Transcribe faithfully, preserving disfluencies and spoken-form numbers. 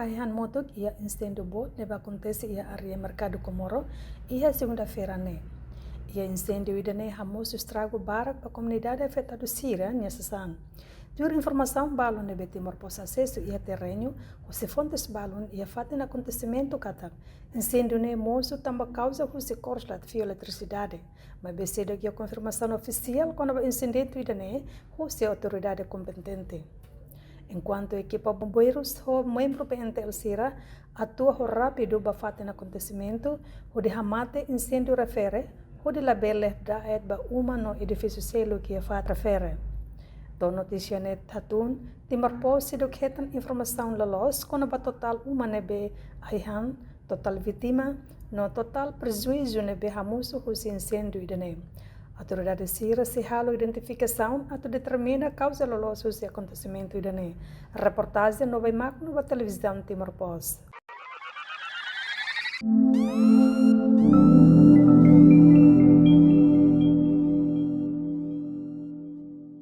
Ai-han motuk iha insendiu boot ne'ebé akontese iha área Merkadu Comoro iha segunda-feira ne'e. Iha insendiu ida-ne'e hamosu estragu barak ba komunidade afetadu sira-nia sasán. Tuir informasaun balun ne'ebé Timor Post asesu iha terrenu, husi fontes balun iha fatin akontesimentu katak insendiu ne'e mosu tanba kauza husi korslet fio eletrisidade, maibé seidauk iha konfirmasaun ofisiál kona-ba insidente ida-ne'e husi autoridade kompetente. Enkuantu ekipa bombeirus ho membru P N T L sira atua ho rápidu ba fatin akontesimentu, hodi hamate insendiu refere, hodi labele da'et ba uma no edifísiu seluk iha fatin refere. To'o notísia ne'e hatún, Timor Post seidauk hetan informasaun loloos kona-ba totál uma ne'ebé ai-han, totál vítima, no totál prejuízu ne'ebé hamosu husi insendiu ida-ne'e. Autoridade sira sei halo identifikasaun atu determina kauza loloos husi akontesimentu ida-ne'e. Reportajen Nobay Magno ba Televizaun Timor Post.